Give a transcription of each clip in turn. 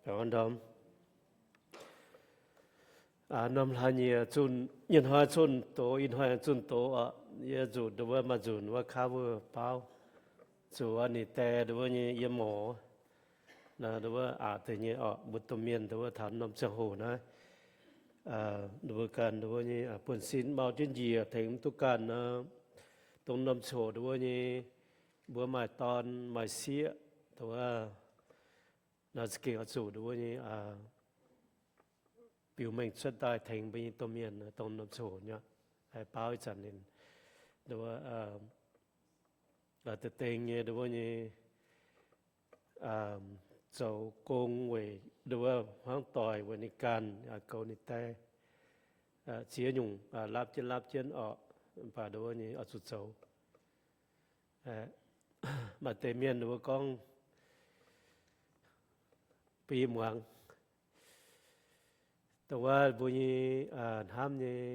Norm hlaax nyieqc zunh, ih hnoi zunh doz, ih hnoi zunh doz oc. Yie nzunc nduov wuov maaih nzunc wuov cover baauv, zuqc ninh die nduov wuov nyei yiem morc, nduov wuov aqc deix nyei oc. Mbuo domh mienh nduov wuov taux norm ziangh hoc naaiv, nduov wuov ganh nduov wuov nyei buonv-sin mau jienv njiec tengx mv duqv ganh nor, dongh norm ziangh hoc nduov wuov nyei mbuo maaih dorn maaih sieqv nduov wuov, naaiv za'gengh oix zuqc nduov wuov nyei biux mengh cuotv daaih tengx mbuo nyei domh mienh dongh norm ziangh hoc nyei, haih baauv ih zanc ninh nduov wuov deix dengh nyei nduov wuov nyei zoux gong weic nduov wuov hmuangv doic weic ninh ganh goux ninh die, ziex nyungc lapv jienv lapv jienv oc, mv baac nduov wuov nyei oix zuqc zoux. Maaih deix mienh nduov wuov gorngv bun yie muangx, dongh wuov mbuo nyei hnamv nyei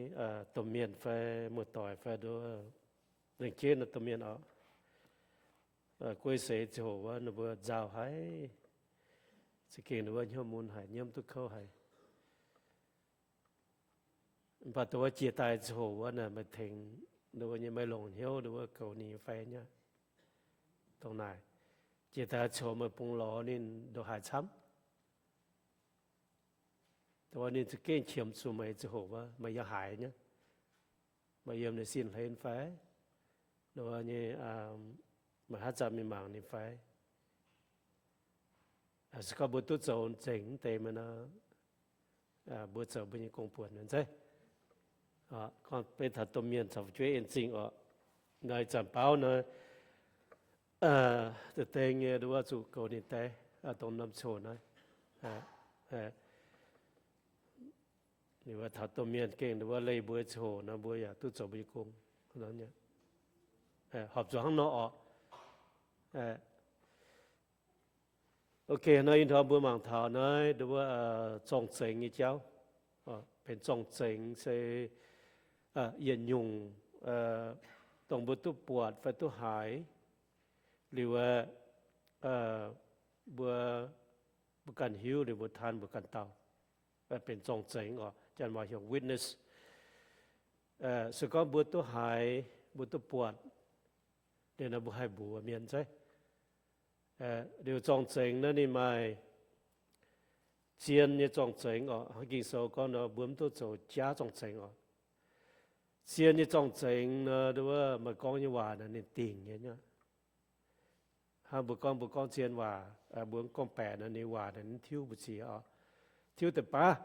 domh mienh fai muoz-doic fai nduov wuov lengc jeiv nor domh mienh oc, guei seix ziangh hoc wuov ninh mbuo nzauh haic, za'gengh nduov wuov hnyouv mun haic, nyiemv duqv kouv haic. Mv baac dongh wuov jiex daaih ziangh hoc wuov naaic meih tengx nduov wuov nyei meih longc hnyouv nduov wuov goux ninh nyei fai nyei. Dongh naaic, jiex daaih ziangh hoc meih bungx lorz ninh nduov haic camv. Dongh wuov ninh za'gengh qiemx zuqc meih ziangh hoc wuov meih yaac haiz nyei. Meih yiem ninh sin hlen fai? Nduov wuov nyei meih haaix zanc mingh mangc ninh fai? Se gorngv mbuo duqv zoux nzengc mv deix meih nor, mbuo zoux mbuo nyei gong-buonc nor zeiv. Gorngv beiv taux domh mienh caux fu'jueiv en zingh oc. Naaiv ih zanc baauv nor, deix dengh nyei nduov wuov zuqc goux ninh die, dongh norm ziangh hoc naaiv. Ninh wuov taux domh mienh gengh nduov wuov leih mbuo ziangh hoc nor mbuo yaac duqv zoux mbuo nyei gong. Horpc zuqc hnangv nor oc. Ok, nor ih hnoi mbuo mangc taux naaiv nduov wuov zorng-zengx nyei jauv. Benx zorng-zengx se yietc nyungc dongh mbuo duqv buatc fai duqv haiz liuz, mbuo, mbuo ganh hiuv liuz mbuo taan mbuo ganh dauh, benx zorng-zengx oc. Janx waac heuc witness. Se gorngv mbuo duqv haiz, mbuo duqv buatc, liuz nor mbuo haih mbuox mienh zeiv. Liuz zorng-zengx naaiv ninh maaih zien nyei zorng-zengx oc. Hnangv Ging-Sou gorngv nor mbuo mv duqv zoux jaav zorng-zengx oc. Zien nyei zorng-zengx nor, nduov wuov meih gorngv nyei waac naaic ninh dingc nyei nyei. Hnangv mbuo gorngv, mbuo gorngv zien waac, mbuo mv gorngv-baeqc nor, ninh waac naaic mv tiuv mbu'ziex oc. Tiuv deix baav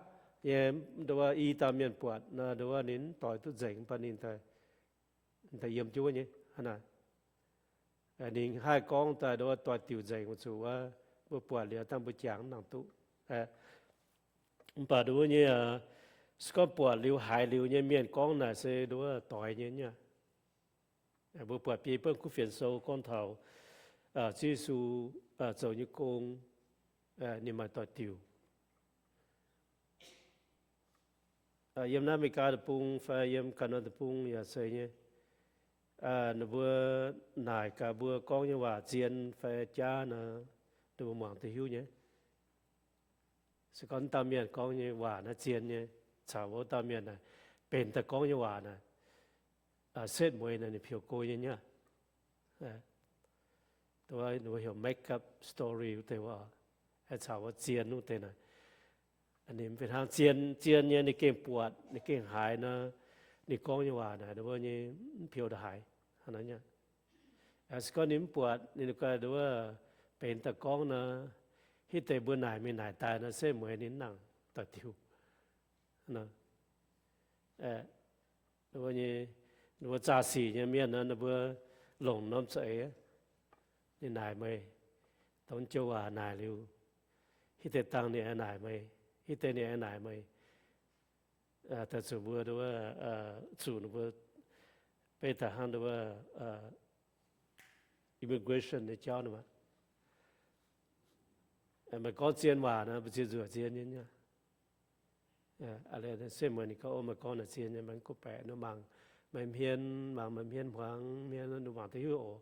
nyei, nduov wuov i dauh mienh buatc nor, nduov wuov ninh mv doix duqv nzengc, mv baac ninh daaih yiem jienv wuov nyei hnangv naaic. Ninh haih gorngv daaih nduov wuov doix-diuc nzengc weic zuqc wuov mbuo buatc liuz dangh mbuo jangx mv nangc duqv. Mv baac nduov wuov nyei, se gorngv buatc liuz haiz liuz nyei mienh gorngv naaic se nduov wuov doix nyei nyei. Mbuo buatc biei buonv kuv fienx sou gorngv taux Ziouv Yesu zoux nyei gong, ninh maaih doix-diuc. Yiem naaiv America deic-bung fai yiem Canada deic-bung yaac se nyei. Ninh mbuo naaic gaax mbuo gorngv nyei waac zien fai jaav nor, ninh mbuo muangx duqv hiuv nyei. Se gorngv dauh mienh gorngv nyei waac naaiv zien nyei, caux wuov dauh mienh naaic benx daaih gorngv nyei waac naaic, setv mueiz naaic ninh peux go nyei nyei. Wuov heuc make up story wuov deix, caux wuov zien wuov deix naaic, ninh fih hnangv zien, zien nyei ninh gengh buatc, ninh gengh haiz nor, ninh gorngv nyei waac naaic wuov nyei mv peux ndongc haaix. Se gorngv ninh mv buatc, ninh guai nduov benx daaih gorngv nor, hitv deix mbuo naaic mingh naaic daaih nor, setv mueiz ninh mv nangc doix-diuc. Wuov nyei, wuov zaah sic nyei mienh nor, ninh mbuo longc norm za'eix, ninh naaic meih, dongh joux waac naaic liuz, hitv deix dangh ninh aengx naaic meih, hitv deix ninh aengx naaic meih. Daaih zuqc mbuo, zuqc ninh mbuo beiv daaih hnangv nduov immigration nyei jauv nor, meih gorngv zien waac nor, mbu'ziex nzuoqc zien nyei. Setv mueiz ninh gorngv, o, meih gorngv naaic zien nyei, meih mv gorngv-baeqc nor, mangc meih hmien, mangc meih hmien hmuangx, hmien nor mangc duqv hiuv oc.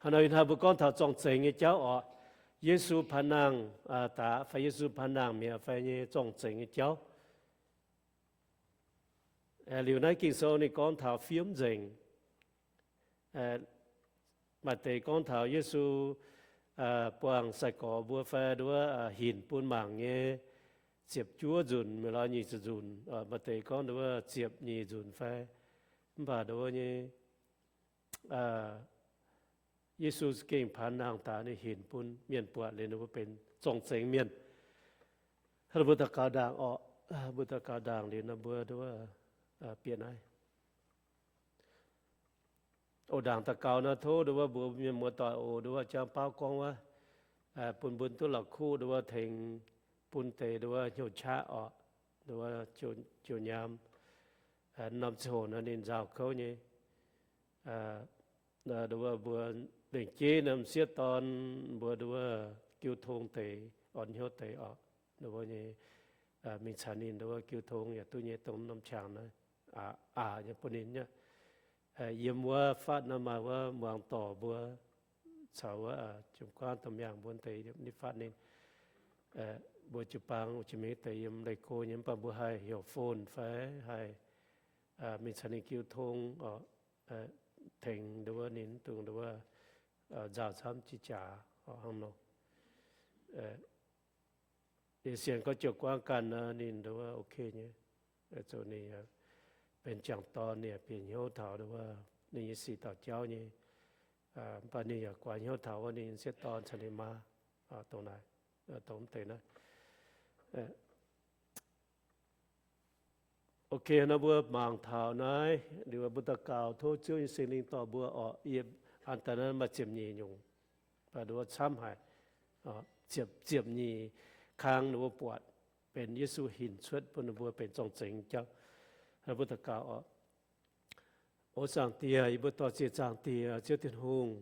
Hnangv nor ih hnoi mbuo gorngv taux zorng-zengx nyei jauv oc. Yesu paan nangh daaih fai Yesu paan nangh mi'aqv fai nyei zorng-zengx nyei jauv. Liuz naaiv Ging-Sou ninh gorngv taux fiev nzengc. Maaih deix gorngv taux Yesu buangh sai-gorx mbuo fai nduov hinc bun mangc nyei ziepc juov nzunc, maiv lorz nyic ziepc nzunc. Maaih deix gorngv nduov ziepc nyeic nzunc fai. Mv baac nduov nyei Yesu gengh paan nangh daaih ninh hinc bun mienh buatc liuz ninh mbuo benx zorng-zengx mienh. Hnangv mbuo daux gaux ndaangc orqc, mbuo daux gaux ndaangc liuz nor mbuo nduov bieqc naaiv. Oc, ndaangc daux gaux nor tov nduov mbuo mienh muoz-doic oc, nduov jangx baauv gorngv wuov, bun mbuo duqv la'kuqv nduov tengx bun deix nduov hnyouv qaqv orqc, nduov jiu nyaam norm ziangh hoc nor ninh nzauh kouv nyei. Nduov mbuo lengc jeiv norm sieqv dorn mbuo nduov jiu tong deix, orn hnyouv deix orqc, nduov nyei mingh caux ninh nduov jiu tong yaac duqv nyei, dongh norm qangx naaiv aqc nyei bun ninh nyei. Yiem wuov fatv naaiv maaih wuov muangx dorc mbuo caux wuov jomc guaav domh miangh mbuo deix yiem niv fatv ninh. Mbuo jiu-baang jiex mingh deix yiem leih go nyei, mv baac mbuo haih heuc phone fai haih mingh caux ninh jiu tong, tengx nduov ninh dongh nduov nzauh camv jiex jaax hnangv nor. Sienx gorngv jiu-baang ganh nor ninh nduov ok nyei. Zoux ninh benx jangc dorn, ninh bieqc hnyouv taux nduov ninh nyei sic dauh jauv nyei. Mv baac ninh yaac guaax hnyouv taux wuov ninh sieqv dorn caux ninh maa dongh naaiv, dongh deix naaiv. Ok, nor mbuo mangc taux naaiv liuz mbuo daux gaux tov Ziouv nyei Singx Lingh dorh mbuo orqc. Yiem an daaih naaiv maaih ziepc nyeic nyungc, mv baac nduov camv haic, ziepc, ziepc nyeic kang ninh mbuo buatc benx Yesu hinc cuotv bun ninh mbuo benx zorng-zengx jauv. Mbuo daux gaux orqc. O Zaangc Diex, yie mbuo dorh ziex zaangc Diex, Ziouv Tin-Hungh,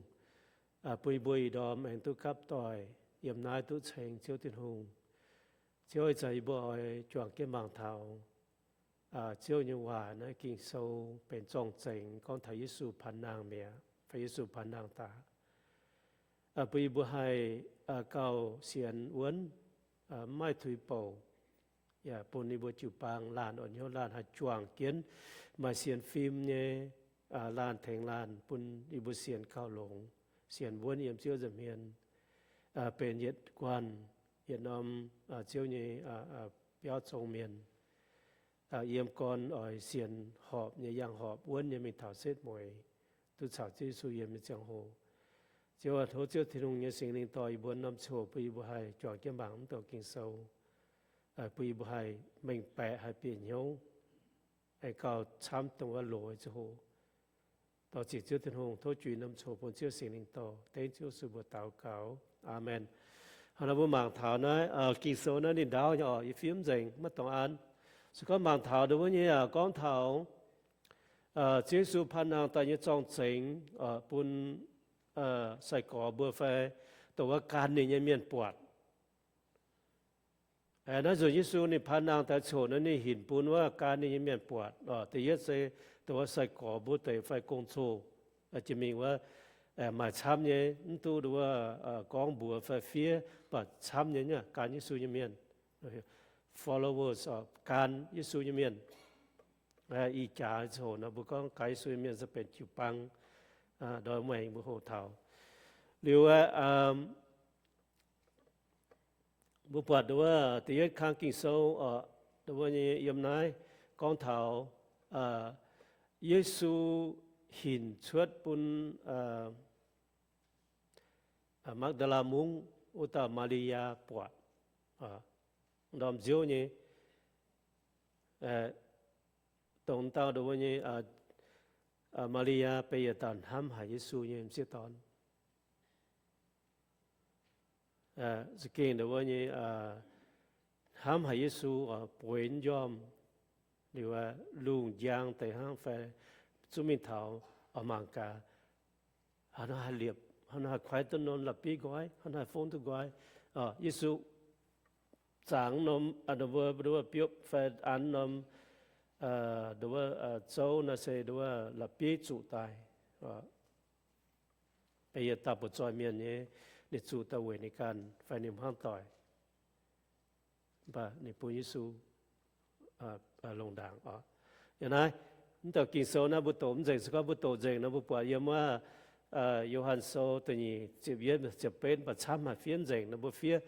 bun yie mbuo ih ndorm aengx duqv gapv doic yiem naaiv duqv ceng Ziouv Tin-Hungh. Ziouv, ih zanc yie mbuo oix juangc jienv mangc taux Ziouv nyei waac naaiv Ging-Sou benx zorng-zengx gorngv taux Yesu paan nangh mi'aqv fai Yesu paan nangh daaih, bun yie mbuo haih gauh sienx wuonv, mv maaih tuix bouc, yaac bun yie mbuo jiu-baang laanh orn hnyouv, laanh haih juangc jienv maaih sienx fim nyei laanh tengx laanh bun yie mbuo sienx gauh longx, sienx wuonv yiem Ziouv nza'hmien, benx yietc guanh, yietc norm Ziouv nyei biauv zong mienh. Yiem gorn oix sienx horpc nyei, yangh horpc wuonv nyei mingh taux setv mueiz, duqv caux Ziouv Yesu yiem nyei ziangh hoc. Ziouv aac, tov Ziouv Tin-Hungh nyei Singx Lingh dorh yie mbuo norm ziangh hoc bun yie mbuo haih juangc jienv mangc mv douc Ging-Sou, bun yie mbuo haih mengh baeqc, haih bieqc hnyouv, aengx gauh camv dongh wuov loz nyei ziangh hoc. Dorh ziec Ziouv Tin-Hungh, tov juix norm ziangh hoc bun Ziouv Singx Lingh dorh. Dengv Ziouv Yesu mbuox daux gaux. Aamen. Hnangv naaiv mbuo mangc taux naaiv Ging-Sou naaiv ninh ndaauv nyei orqc, yie fiev mv nzengc, maiv dongh an. Se gorngv mangc taux ndon wuov nyei yaac gorngv taux Ziouv Yesu paan nangh daaih nyei zorng-zengx bun sai-gorx mbuo fai dongh wuov gan ninh nyei mienh buatc. Naaiv nzunc Yesu ninh paan nangh daaih coc naaiv, ninh hinc bun wuov gan ninh nyei mienh buatc. Da'yietv se dongh wuov sai-gorx mbuo deix fai gong-zoh, jiex mingh wuov maaih camv nyei, mv duqv ndon wuov gorngv mbuox fai fiev, mv baac camv nyei nyei gan Yesu nyei mienh, followers, gan Yesu nyei mienh. Ih jaax ziangh hoc nor mbuo gorngv gan Yesu nyei mienh se benx jiu-baang, ndortv maengx mbuo hoqc taux. Liuz aeqv, mbuo buatc ndon wuov da'yietv kang Ging-Sou, ndon wuov nyei yiem naaiv gorngv taux Yesu hinc cuotv bun Makv^ndaa^laa Mungv wuov dauh Maa^li^yaa buatc, ndorm nziouv nyei, dongh dauh ndon wuov nyei Maa^li^yaa benx yietc dauh hnamv haic Yesu nyei m'sieqv dorn. Za'gengh ndon wuov nyei hnamv haic Yesu, bueix njormh, liuz lungh njang deix hnangv fai zungv mingh taux oix mangc gaax, haaix nor haih liepc, haaix nor haih kuaaiv duqv norm la'bieiv nqoi, haaix nor haih fongv duqv nqoi. Yesu zaangc norm, ndon wuov biopv fai an norm, ndon wuov zouv naaiv se ndon wuov la'bieiv zuqc daaih. Benx yietc dauh butv-zoih mienh nyei, ninh zuqc daaih weic ninh ganh fai ninh hmuangv doic. Mv baac ninh bun Yesu longc ndaangc oc. Yiem naaiv, mv dauh Ging-Sou naaiv mbuo doqc mv nzengc, se gorngv mbuo doqc nzengc nor mbuo buatc yiem wuov Yo^han Sou da'nyeic ziepc yietv ziepc betv, mv baac camv haic fiev nzengc nor mbuo fiev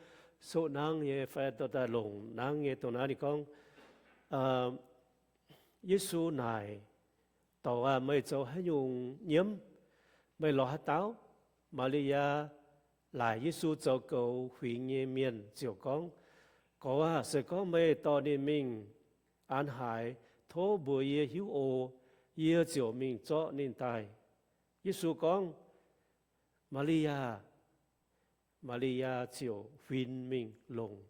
soqv nangv nyei fai dorh daaih longc nangv nyei. Dongh naaiv ninh gorngv, Yesu naaic, Dorc aah! Meih zoux haaix nyungc nyiemv? Meih lorz haaix dauh? Maa^li^yaa laaic Yesu zoux goux huingx nyei mienh ziouc gorngv, Gorx aah! Se gorngv meih dorh ninh mingh an haaix, tov mbuox yie hiuv oc. Yie ziouc mingh zorqv ninh daaih. Yesu gorngv, Maa^li^yaa! Maa^li^yaa ziouc huin mingh longc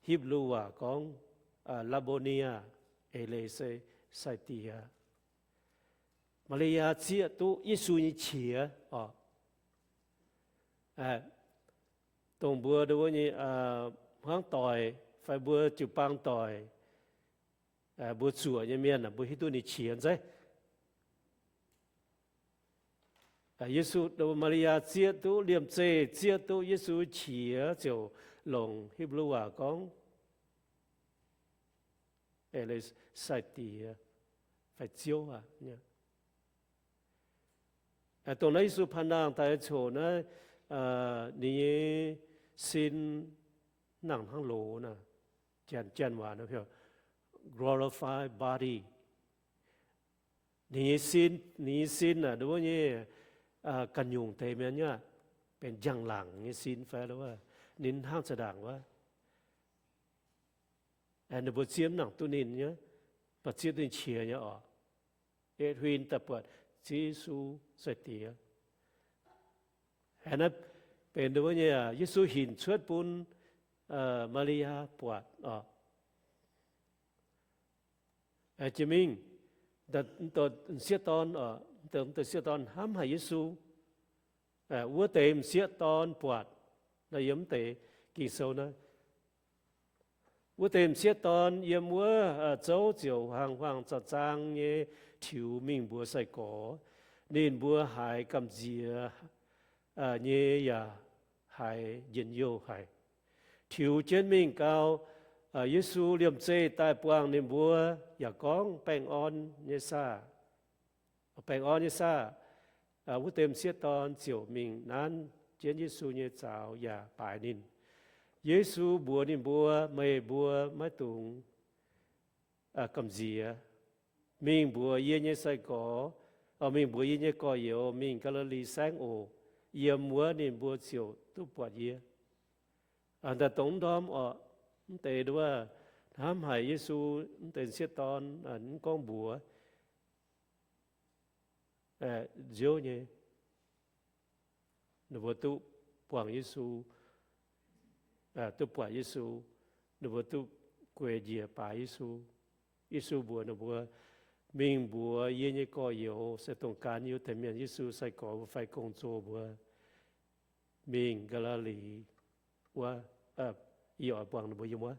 Hipv^lu waac gorngv, Laa^mbo^ni aah! Eix leiz se Sai-Diex. Maa^li^yaa zieqv duqv Yesu nyei qiex oc. Dongh mbuo nyei hmuangv doic fai mbuo jiu-baang doic, mbuo zuoqc nyei mienh, mbuo hiuv duqv ninh qiex zeiv. Yesu, Maa^li^yaa zieqv duqv, liemh zeih zieqv duqv Yesu qiex ziouc longc Hipv^lu waac gorngv, Eix leiz Sai-Diex fai Ziouv aah! Dongh naaiv Yesu panh nangh daaih coc naaiv, ninh nyei sin nangc hnangv loz naaic, janx waac glorified body. Ninh nyei sin, ninh nyei sin aah, wuov nyei ganh nyungc deix mienh nyei, benx njang-laangc nyei sin fai, ninh hnangv za'ndaangc wuov, ninh mbuo zieqv mv nangc duqv ninh nyei, mv baac zieqv duqv ninh qiex nyei oc. Yietc huin daaih buatc Ziouv Yesu Sai-Diex. Naaiv benx wuov nyei Yesu hinc cuotv bun Maa^li^yaa buatc oc. Jiex mingh, m'sieqv dorn, m'deix m'sieqv dorn hnamv haic Yesu. Wuov deix m'sieqv dorn buatc, naaiv yiem m'deix Ging-Sou naaiv, wuov deix m'sieqv dorn yiem wuov zouv ziouc hmuangx-hmuangx zaang-zaang nyei tiux mingh mbuox sai-gorx. Ninh mbuo haiz gamh nziex nyei yaac haiz njien-youh haic. Tiux jienv mingh gau, Yesu liemh zeih daaih buangh ninh mbuo yaac gorngv, Baengh orn nyei saah! Baengh orn nyei saah! Wuov deix m'sieqv dorn ziouc mingh nanv jienv Yesu nyei zaux yaac baaix ninh. Yesu mbuox ninh mbuo, Meih mbuo maiv dungx gamh nziex. Mingh mbuox yie nyei sai-gorx, mingh mbuox yie nyei gorx-youz mingh Gaa^li^li Saengv oc. Yiem wuov ninh mbuo ziouc duqv buatc yie. Daaih dongh m'ndorm oc, m'deix wuov hnamv haic Yesu, m'deix m'sieqv dorn mv gorngv mbuox nziouv nyei, ninh mbuo duqv buangh Yesu, duqv buatc Yesu, ninh mbuo duqv gueic njiec baaix Yesu. Yesu mbuox ninh mbuo, Mingh mbuox yie nyei gorx-youz, se dongh gan yie wuov deix mienh, Yesu sai-gorx mbuo fai gong-zoh mbuo, mingh Gaa^li^li wuov, yie oix buangh ninh mbuo yiem wuov.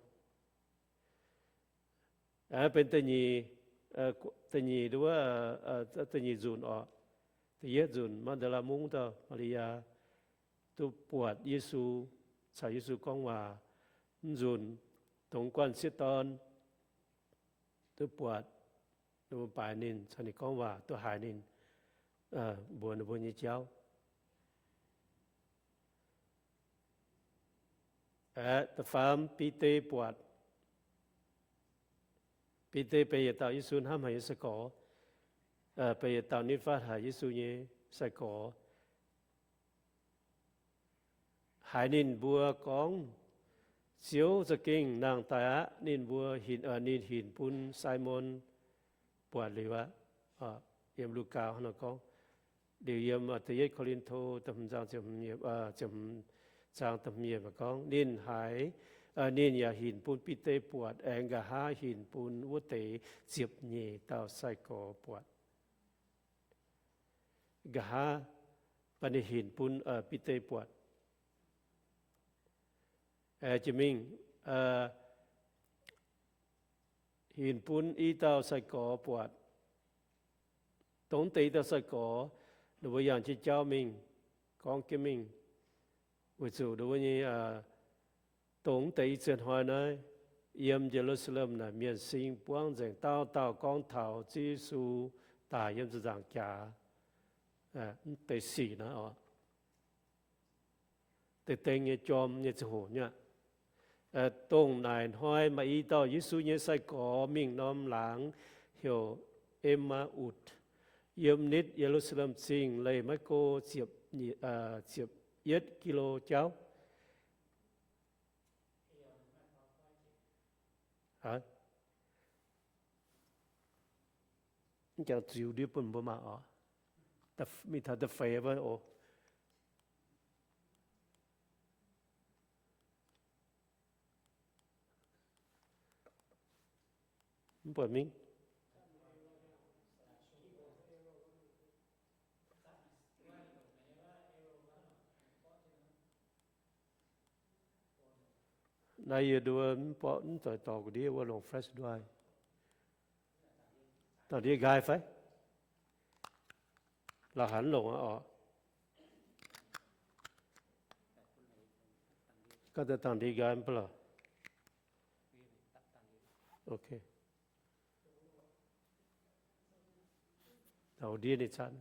Benx da'nyeic, da'nyeic, da'nyeic nzunc oc. Da'yietv nzunc, Maa^nda^laa Mungv dauh Maa^li^yaa duqv buatc Yesu, caux Yesu gorngv waac. Mv nzunc, dongh guanh sieqv dorn duqv buatc, ninh mbuo baaix ninh, caux ninh gorngv waac, duqv haiz ninh mbuox ninh mbuo nyei jauv. Aeqv, da'faam, Bide buatc. Bide benx yietc dauh Yesu hnamv haic nyei sai-gorx, benx yietc dauh nitv fatv haic Yesu nyei sai-gorx. Haiz ninh mbuo gorngv, Ziouv za'gengh nangh daaih aqv. Ninh mbuo, ninh hinc bun Simon buatc liuz aqv. Yiem Lugaa hnangv nor gorngv. Liuz yiem da'yietv Ko^lin^to da'hmz zaang ziepc hmz zaang da'hmz yiemc gorngv, ninh haiz, ninh yaac hinc bun Bide buatc, aengx nqa'haav hinc bun wuov deix ziepc nyeic dauh sai-gorx buatc. Nqa'haav baac ninh hinc bun Bide buatc. Jiex mingh, hinc bun i dauh sai-gorx buatc. Dongh deix i dauh sai-gorx, ninh mbuo yangh jienv jauv mingh, gorngv jienv mingh, Weic zuqc nduov nyei, dongh deix i ziex hnoi naaiv, yiem Ye^lu^saa^lem naaic mienh sing buangv nzengc, dauh dauh gorngv taux Ziouv Yesu daaih yiem ziepc nzaangc jaax, mv deix sic naaiv oc. Deix deng nyei jorm nyei ziangh hoc nyei aqv. Dongh naaic hnoi maaih i dauh Yesu nyei sai-gorx mingh norm laangz heuc Em^maa^utc, yiem nitv Ye^lu^saa^lem Zingh leih maiv go ziepc, ziepc yietv kilo jauv. Mv jangx ziux ndiev bun mbuo mangc oc. Mingh taux da'feix wuov oc. Mv buatc mingh. Naaiv yie nduov mv baac mv zoux dorh ga'ndiev wuov longc flash drive. Dangh ndiev nqaai fai? La'haiz longc aqv oc. Gaax dangh ndiev nqaai mv baac lorqc. Ok. Dangh ndiev ninh caqv.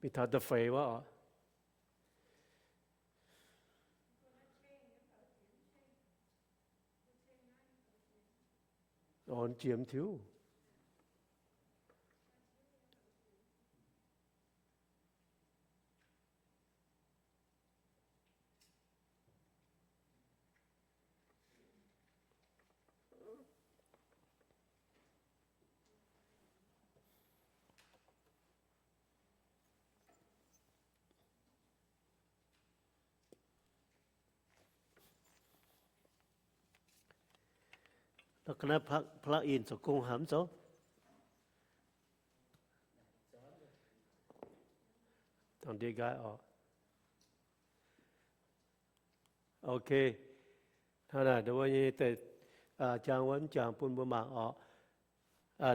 Mingh taux da'feix wuov oc. Orn jiem tiuv. Naaiv plug in zoux gong haaix mv zoux? Dangh ndiev nqaai oc. Ok. Hnangv naaic nduov nyei deix, jangx wuov mv jangx bun mbuo mangc oc.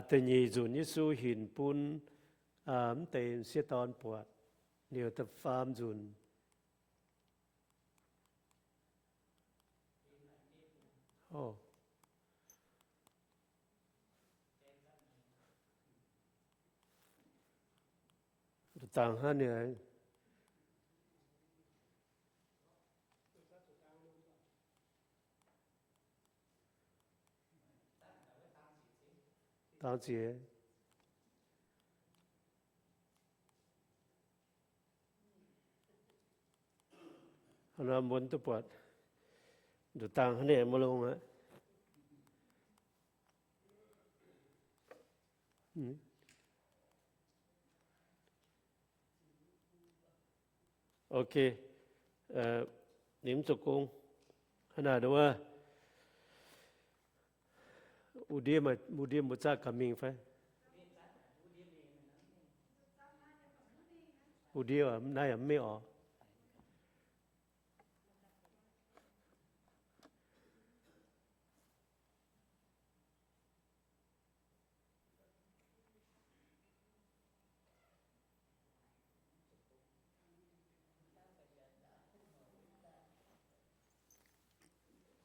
Da'nyeic nzunc Yesu hinc bun mv deix m'sieqv dorn buatc. Liuz da'faam nzunc, nduqc dangh hnangv naaic. Dangh ziex. Hnangv naaiv mbuo duqv buatc nduqc dangh hnangv naaic maiv longx aqv. Ok. Ninh mv zoux gong. Hnangv naaic nduov, wuov ndiev, wuov ndiev mbuo zatv gaax mingh fai? Wuov ndiev naaiv yaac mv mengh oc.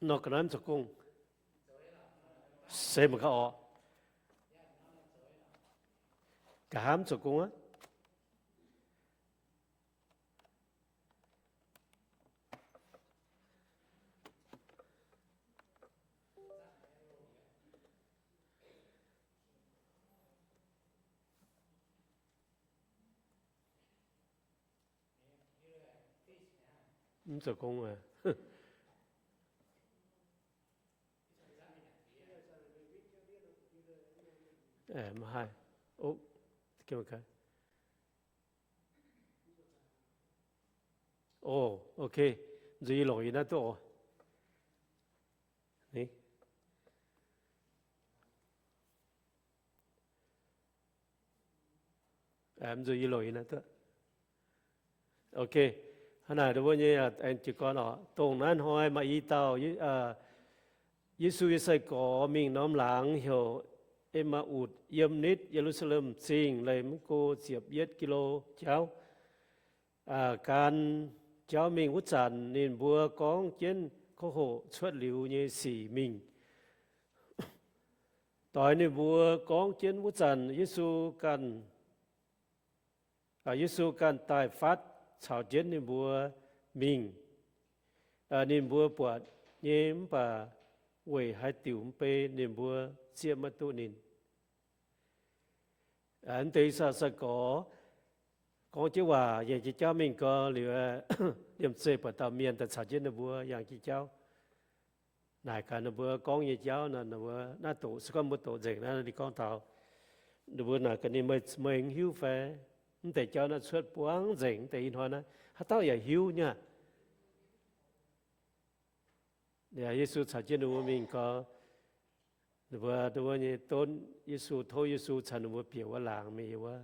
Nor ga'naaiv mv zoux gong. Se mangc gaax oc. Nqa'haav mv zoux gong aqv. Mv zoux gong aqv. Maiv haih. O, ok. Nzunc yie longc yie naaiv duqv oc. Mv nzunc yie longc yie naaiv duqv. Ok. Hnangv naaic nduov nyei aengx jiez gorn oc. Dongh naaiv hnoi maaih i dauh Yesu nyei sai-gorx mingh norm laangz heuc Em^maa^utc, yiem nitv Ye^lu^saa^lem Zingh leih maiv go ziepc yietv kilo jauv. gan jauv mingh wuov zanc, ninh mbuo gorngv jienv ko hoqc cuotv liuz nyei sic mingh. Doix ninh mbuo gorngv jienv wuov zanc, Yesu ganh, Yesu ganh daaih fatv caux jienv ninh mbuo mingh. Ninh mbuo buatc nyei mv baac weic haaix diuc mv bei ninh mbuo zieqv maiv duqv ninh. Mv deix sai-gorx gorngv jienv waac yangh jiex jauv mingh gau liuz, liemh zeih buatc dauh mienh daaih caux jienv ninh mbuo yangh jiex jauv. Naaic gaax ninh mbuo gorngv nyei jauv nor, ninh mbuo naaiv doqc se gorngv mbuo doqc nzengc naaiv, ninh gorngv taux, ninh mbuo naaic gaax ninh, Meih mv hiuv fai? Mv deix jauv naaiv cuotv buangv nzengc, mv deix ih hnoi naaiv haaix dauh yaac hiuv nyei aqv. Yesu caux jienv ninh mbuo mingh gau, ninh mbuo, ninh mbuo nyei donv Yesu, tov Yesu caux ninh mbuo bieqc wuov laangz mingh, yiem wuov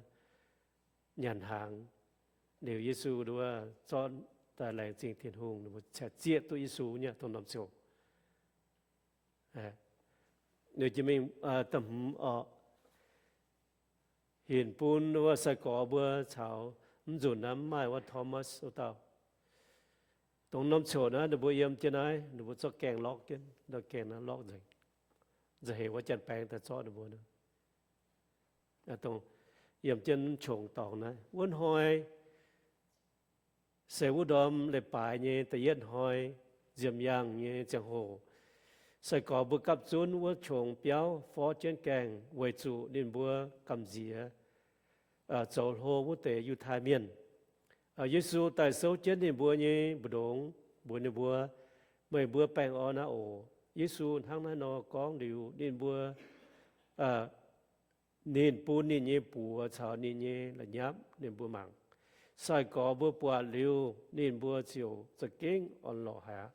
nyanc hnaangx. Liuz Yesu ninh mbuo zorqv daaih laengz zingh Tin-Hungh, ninh mbuo zieqv duqv Yesu nyei dongh norm ziouc. Ninh jiex mingh da'hmz orqc, hinc bun wuov sai-gorx mbuo caux, mv nzunc naaiv mv maaih wuov Thomas wuov dauh. Dongh norm ziouc naaiv ninh mbuo yiem jienv naaiv, ninh mbuo zorqv gaengh lorqc jienv, ndau gaengh naaiv lorqc nzengc, nza'hec wuov janx-baeng daaih zorqv ninh mbuo. Dongh yiem jienv qongx dorngx naaiv wuov hnoi, se wuov ndorm leiz-baaix nyei da'yietv hnoi, nziemx yaangh nyei ziangh hoc, sai-gorx mbuo gapv zunv wuov qongx biauv forv jienv gaengh, weic zuqc ninh mbuo gamh nziex zoux hlo wuov deix Yiutai Mienh. Yesu daaih souv jienv ninh mbuo nyei mbu'ndongx, mbuox ninh mbuo, Meih mbuo baengh orn aqv oc. Yesu hnangv naaiv nor gorngv liuz, ninh mbuo, ninh bun ninh nyei buoz caux ninh nyei la'nyapv ninh mbuo mangc. Sai-gorx mbuo buatc liuz, ninh mbuo ziouc za'gengh orn-lorqc haic aqv.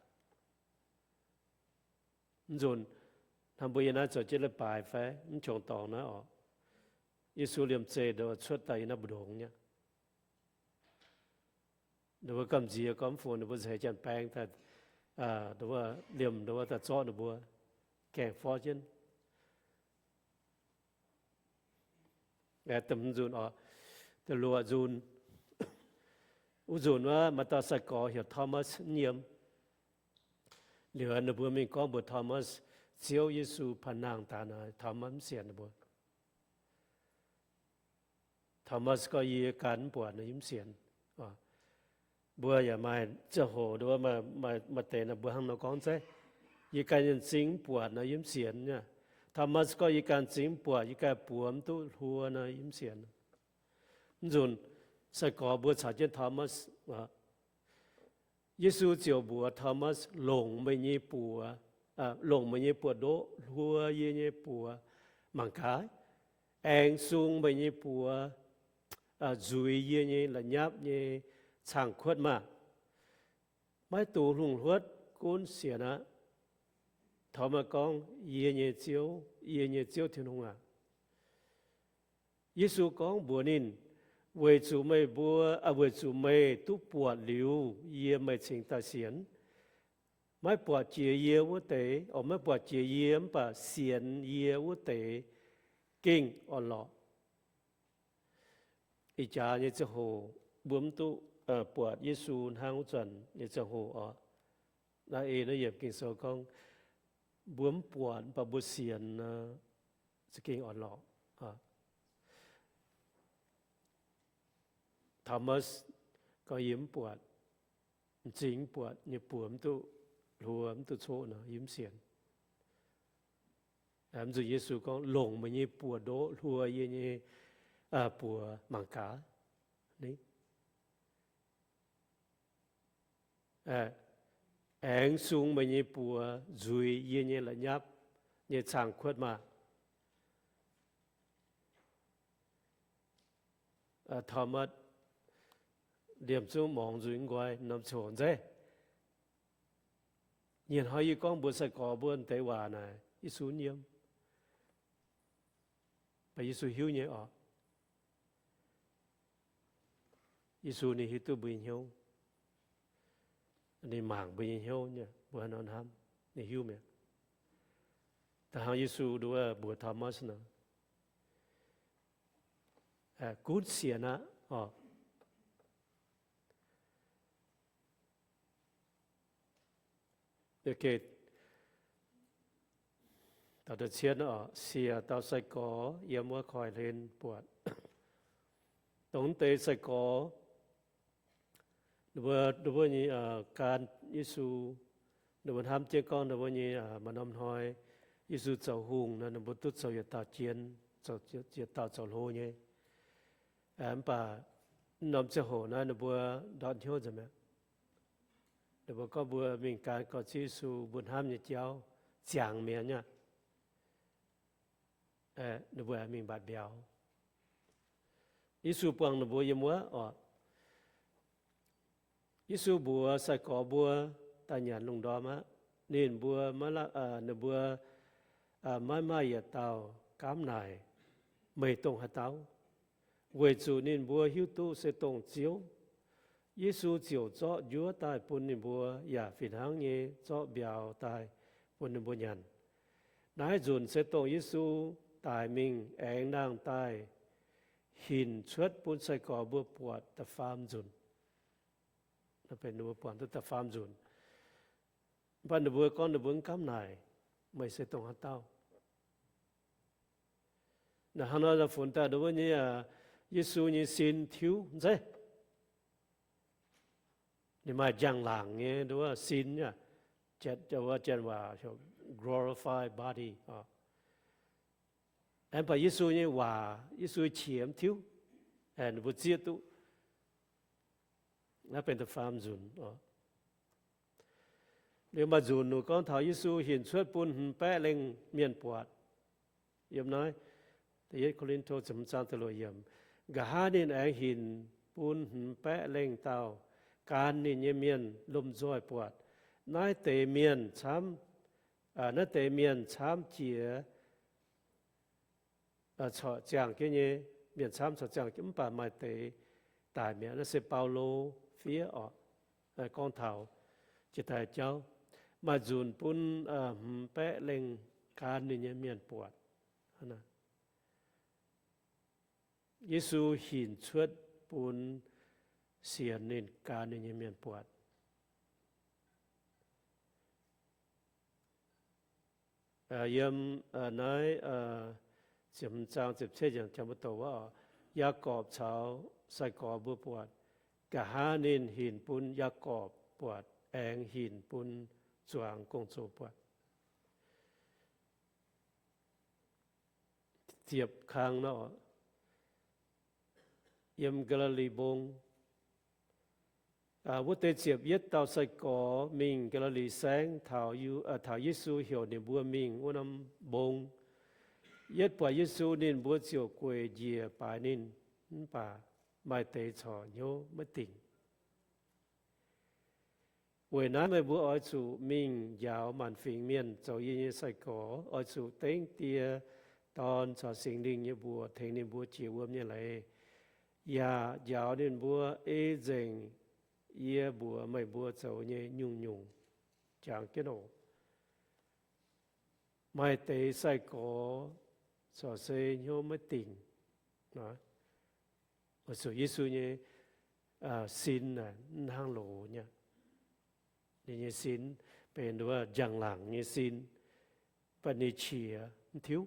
Mv nzunc hnangv mbuo yiem naaiv zoux jienv leiz-baaix fai mv qongx dorngx naaiv orqc, Yesu liemh zeih cuotv daaih yiem naaiv mbu'ndongx nyei. Ninh mbuo gamh nziex gorngv fungx ninh mbuo nza'hec janx-baeng daaih, liemh ninh mbuo daaih zorqv ninh mbuo, gaengh forv jienv. Da'luoqc nzunc, wuov nzunc wuov maaih dauh sai-gorx heuc Thomas mv yiem. Liuz ninh mbuo mingh gorngv mbuox Thomas, Ziouv Yesu panh nangh daaih nor, Thomas mv sienx ninh mbuo. Thomas gorngv, Yie ganh mv buatc nor, yie mv sienx. Mbuo yaac maaih ziangh hoc maaih deix nor mbuo hnangv nor gorngv zeiv, Yie ganh m'zing mv buatc nor, yie mv sienx. Thomas gorngv, Yie ganh m'zing mv buatc, yie ganh buoz mv duqv hluo nor, yie mv sienx. Mv nzunc sai-gorx mbuo caux jienv Thomas, Yesu ziouc mbuox Thomas, Longc meih nyei buoz, longc meih nyei buoz-ndoqv hluo yie nyei buoz mangc gaax. Aengx sung meih nyei buoz nzuiz yie nyei la'nyapv nyei cang-kuotv maah! Maiv dungx hlungh hluotv gunv sienx aqv. Thomas gorngv, Yie nyei Ziouv, yie nyei Ziouv Tin-Hungh aac! Yesu gorngv mbuox ninh, Weic zuqc meih mbuo, weic zuqc meih duqv buatc liuz, yie meih cingx daaih sienx. Maiv buatc jiex yie wuov deix, maiv buatc jiex yie mv baac sienx yie wuov deix gengh orn-lorqc. Ih jaax nyei ziangh hoc mbuo mv duqv buatc Yesu hnangv wuov zanc nyei ziangh hoc oc. Naaiv ei naaiv yiemc Ging-Sou gorngv, mbuo mv buatc mv baac mbuo sienx nor, za'gengh orn-lorqc. Thomas gorngv, Yie mv buatc, m'zing mv buatc, nyei buoz mv duqv hluo, mv duqv coqv nor, yie mv sienx. Mv nzunc Yesu gorngv, Longc meih nyei buoz-ndoqv hluo yie nyei buoz mangc gaax. Aengx sung meih nyei buoz nzuiz yie nyei la'nyapv nyei cang-kuotv maah! Thomas liemh zungv morngx nzuih nqoi norm coc nzeiv. Nyienc hnoi yie gorngv mbuox sai-gorx mbuo deix waac naaic, Yesu mv yiem. Mv baac Yesu hiuv nyei oc. Yesu ninh hiuv duqv mbuo nyei hnyouv. Ninh mangc mbuo nyei hnyouv nyei, mbuo haaix nor hnamv, ninh hiuv mi'aqv. Da'hnangv Yesu nduov mbuox Thomas nor, gunv sienx aqv oc. Da'da'cietv, siec dauh sai-gorx yiem wuov koiv-hlen buatc. Dongh deix sai-gorx, ninh mbuo, ninh mbuo nyei, gan Yesu, ninh mbuo hnamv jienv gorngv ninh mbuo nyei maaih norm hnoi Yesu zoux hungh nor, ninh mbuo duqv zoux yietc dauh jien, zoux yietc dauh zoux hlo nyei. Mv baac norm ziangh hoc naaiv ninh mbuo ndortv hnyouv nzengc mi'aqv. Ninh mbuo gorngv mbuo mingh gan gorx-ziv Yesu, mbuo hnamv nyei jauv ziangx mi'aqv. Ninh mbuo aengx mingh mbatc mbiauz. Yesu buangh ninh mbuo yiem wuov oc. Yesu mbuox sai-gorx mbuo daaih nyanc lungh ndorm aqv. Ninh mbuo, ninh mbuo maiv maaih yietc dauh gaamv naaic, Meih dongh haaix dauh? Weic zuqc ninh mbuo hiuv duqv se dongh Ziouv. Yesu ziouc zorqv njuov daaih bun ninh mbuo, yaac fih hnangv nyei zorqv mbiauz daaih bun ninh mbuo nyanc. Naaiv nzunc se dongh Yesu daic mingh aengx nangh daaih hinc cuotv bun sai-gorx mbuo buatc da'faam nzunc. Ninh mbuo buatc duqv da'faam nzunc. Mv baac ninh mbuo gorngv ninh mbuo mv gaamv naaic, Meih se dongh haaix dauh? Naaiv hnangv nor funx daaih ninh mbuo nyei, Yesu nyei sin tiuv zeiv. Ninh maaih njang-laangc nyei nduov sin, janx waac glorified body. Mv baac Yesu nyei waac, Yesu nyei qiex mv tiuv, ninh mbuo zieqv duqv. Naaiv benx da'faam nzunc. Liuz maaih nzunc ninh gorngv taux Yesu hinc cuotv bun hmz baeqv lengh mienh buatc. Yiem naaiv, Ko^lin^to ziepc hmz zaang da'luoqc yiemc, nqa'haav ninh aengx hinc bun hmz baeqv lengh dauh gan ninh nyei mienh lomh nzoih buatc. Naaiv deix mienh camv, naaiv deix mienh camv jiex corc ziangh jienv nyei, mienh camv corc ziangh jienv, mv baac maaih deix daic mi'aqv. Naaiv se Baulo fiev oc, gorngv taux jiex daaih jauv, maaih nzunc bun hmz baeqv lengh gan ninh nyei mienh buatc. Yesu hinc cuotv bun sienx ninh, gan ninh nyei mienh buatc. Yiem naaiv ziepc hmz zaang ziepc cietv yiemc jangx mbuo doqc wuov, Yaagorpc caux sai-gorx mbuo buatc. Nqa'haav ninh hinc bun Yaagorpc buatc aengx hinc bun zuangx gong-zoh buatc. Ziepc kang nor, yiem Gaa^li^li Mbong. Wuov deix ziepc yietv dauh sai-gorx mingh Gaa^li^li Saengv taux Yesu heuc ninh mbuo mingh wuov norm mbong. Yietv buatc Yesu, ninh mbuo ziouc gueic njiec baaix ninh, mv baac maaih deix corc hnyouv maiv dingc. Weic naaiv meih mbuo oix zuqc mingh njaaux maanc fingx mienh zoux yie nyei sai-gorx. Oix zuqc dengv Die, Dorn caux Singx Lingh nyei mbuox tengx ninh mbuo jiex wuom nyei leiz, yaac njaaux ninh mbuo ei nzengc yie mbuox meih mbuo zoux nyei nyungc-nyungc. Jangx jienv oc. Maaih deix sai-gorx corc se hnyouv maiv dingc. Weic zuqc Yesu nyei sin mv hnangv loz nyei. Ninh nyei sin benx wuov njang-laangc nyei sin, mv baac ninh qiex mv tiuv.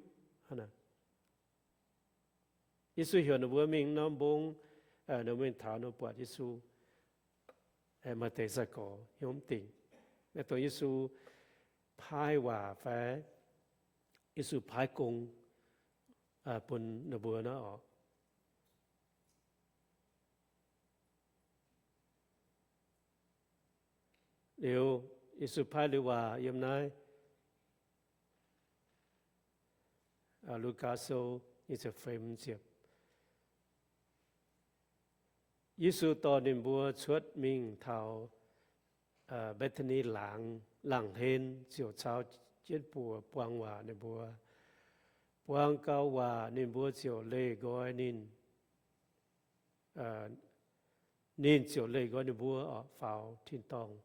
Yesu heuc ninh mbuo mingh norm mbong, ninh mbuo mingh taux, ninh mbuo buatc Yesu. Maaih deix sai-gorx hnyouv mv dingc. Naaiv dongh Yesu paaiv waac fai Yesu paaiv gong bun ninh mbuo naaiv oc. Liuz, Yesu paaiv liuz waac yiem naaiv Lugaa Sou nyic ziepc feix hmz ziepc. Yesu dorh ninh mbuo cuotv mingh taux Mbetc^ta^ni Laangz laangh hlen, ziouc caux jienv buoz buang waac ninh mbuo. Buang gau waac ninh mbuo ziouc leih nqoi ninh. Ninh ziouc leih nqoi ninh mbuo oc faaux tin-dorngh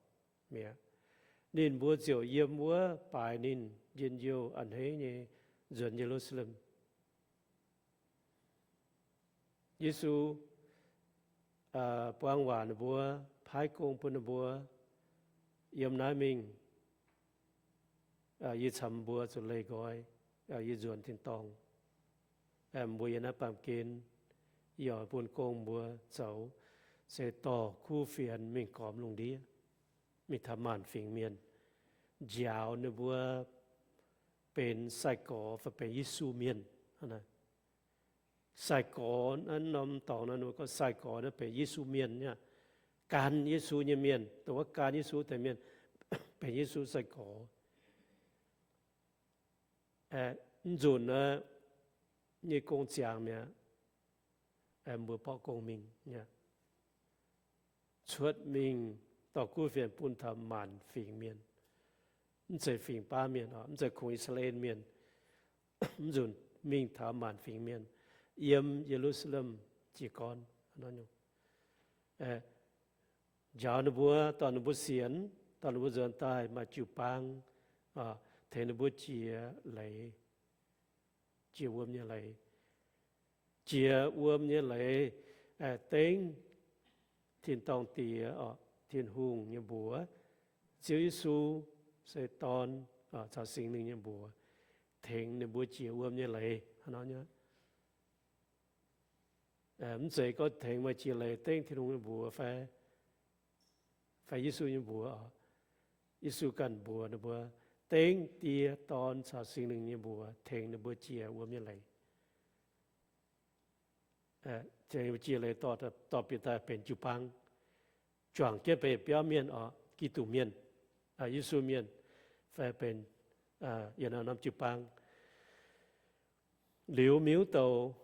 mi'aqv. Ninh mbuo ziouc yiem wuov baaix ninh njien-youh a'hneiv nyei nzuonx Ye^lu^saa^lem. Yesu buang waac ninh mbuo, paaiv gong bun ninh mbuo yiem naaiv mingh. Yie caux mbuo zuqc leih nqoi, yie nzuonx tin-dorngh. Mbuo yiem naaiv baamh gen, yie oix bun gong mbuo zoux, se dorh kuv fienx mingh gormx lungh ndiev, mingh taux maanc fingx mienh, njaaux ninh mbuo benx sai-gorx fai benx Yesu mienh. Sai-gorx naaiv norm dorngx naaiv, ninh mbuo gorngv sai-gorx naaiv benx Yesu mienh, gan Yesu nyei mienh, dongh wuov gan Yesu deix mienh benx Yesu sai-gorx. Mv nzunc nyei gong ziangx mi'aqv, mbuo borqv gong mingh, cuotv mingh dorh kuv fienx bun taux maanc fingx mienh. Mv zeiz fingx baav mienh, mv zeiz kungx I^saa^laa^en Mienh. Mv nzunc mingh taux maanc fingx mienh yiem Ye^lu^saa^lem jiez gorn, njaaux ninh mbuo, dorh ninh mbuo sienx, dorh ninh mbuo nzuonx daaih maaih jiu-baang, tengx ninh mbuo jiex leiz, jiex wuom nyei leiz. Jiex wuom nyei leiz, dengv tin-dorngh Diex, Tin-Hungh nyei mbuox, Ziouv Yesu se Dorn, caux Singx Lingh nyei mbuox, tengx ninh mbuo jiex wuom nyei leiz. Mv zeiz gorngv tengx meih jiex leiz dengv Tin-Hungh nyei mbuox fai, fai Yesu nyei mbuox. Yesu ganh mbuox ninh mbuo, dengv Die, Dorn caux Singx Lingh nyei mbuox tengx ninh mbuo jiex wuom nyei leiz. Jiex leiz dorh bieqc daaih benx jiu-baang, juangc jienv benx biauv mienh oc, Giduc mienh, Yesu mienh, fai benx yiem norm jiu-baang. Liuz miuc douc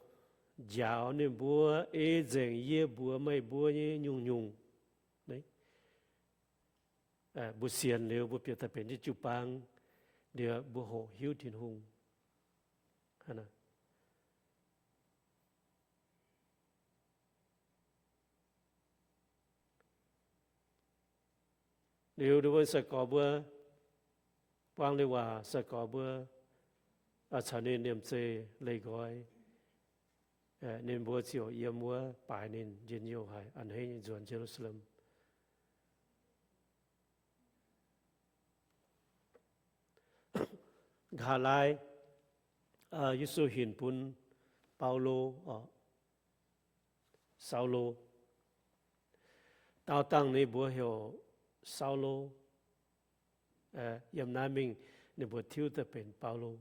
njaaux ninh mbuo ei nzengc yie mbuox meih mbuo nyei nyungc-nyungc. Mbuo sienx liuz mbuo bieqc daaih benx jiu-baang, liuz mbuo hoqc hiuv Tin-Hungh. Liuz ninh mbuo sai-gorx mbuo buang liuz waac, sai-gorx mbuo caux ninh liemh zeih leih nqoi, ninh mbuo ziouc yiem wuov baaix ninh njien-youh haic, a'hneiv nyei nzuonx Ye^lu^saa^lem. Nqa'haav laai, Yesu hinc bun Baulo, Saulo. Daauh dangh ninh mbuo heuc Saulo. Yiem naaiv mingh ninh mbuo tiuv daaih benx Baulo.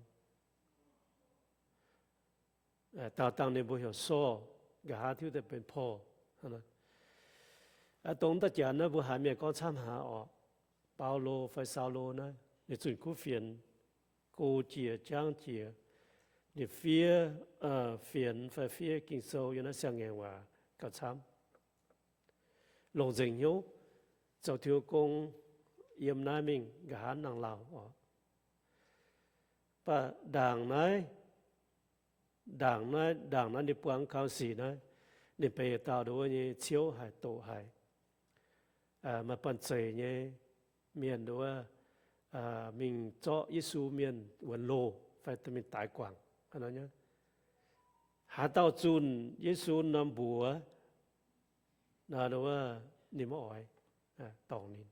Daauh dangh ninh mbuo heuc Saul, nqa'haav tiuv daaih benx Paul. Dongh da'janx naaiv mbuo haiz mienh gorngv camv haic oc. Baulo fai Saulo naaiv, ninh zunh kuv fienx, go jiex jaang jiex, ninh fiev fienx fai fiev Ging-Sou yiem naaiv siang-ngaengc waac gauh camv. Longc nzengc hnyouv zoux Tin-Hungh gong yiem naaiv mingh nqa'haav nangh lauh oc. Mv baac ndaangc naaiv, ndaangc naaiv, ndaangc naaiv ninh buangh gauh sic naaiv, ninh benx dauh nduov nyei ciouv haic, doqc haic, maaih banh zeic nyei mienh nduov mingh zorqv Yesu mienh wuonx loh fai mingh daix guangc. Haaix dauh zunh Yesu norm mbuox, ninh maiv oix dorngc ninh.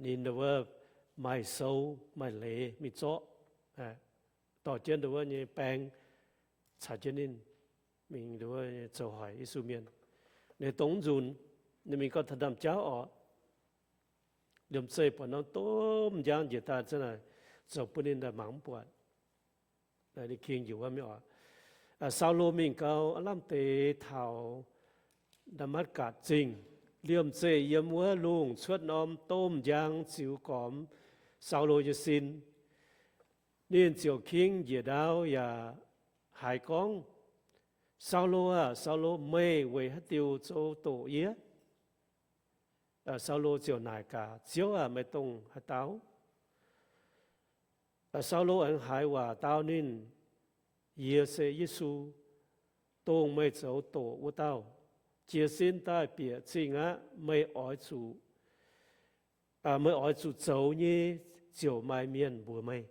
Ninh wuov maaih sou maaih leiz mingh zorqv, dorh jienv nduov nyei baeng caux jienv ninh mingh nduov zoux hoic Yesu mienh. Ninh dongh nzunc, ninh mingh gauh taux ndaamv-jauv oc. Liemh zeih buatc norm domh njang njiec daaih za'naaic zoux bun ninh mangc mv buatc. Ninh king njiec wuov mingh oc. Saulo mingh gau, aav lamh deix taux Ndaa^matv^gatc Zingh. Liemh zeih yiem wuov lungh cuotv norm domh njang ziux gormx Saulo nyei sin. Ninh ziouc king njiec ndaauv yaac haiz gorngv, Saulo aah! Saulo, meih weic haaix diuc zoux doqc yie? Saulo ziouc naaic gaax, Ziouv aah! Meih dongh haaix dauh? Saulo aengx haiz waac dau ninh, Yie se Yesu, dongh meih zoux doqc wuov dauh. Jiez sin daaih bieqc zingh aqv. Meih oix zuqc, meih oix zuqc zoux nyei ziouc maaih mienh mbuox meih.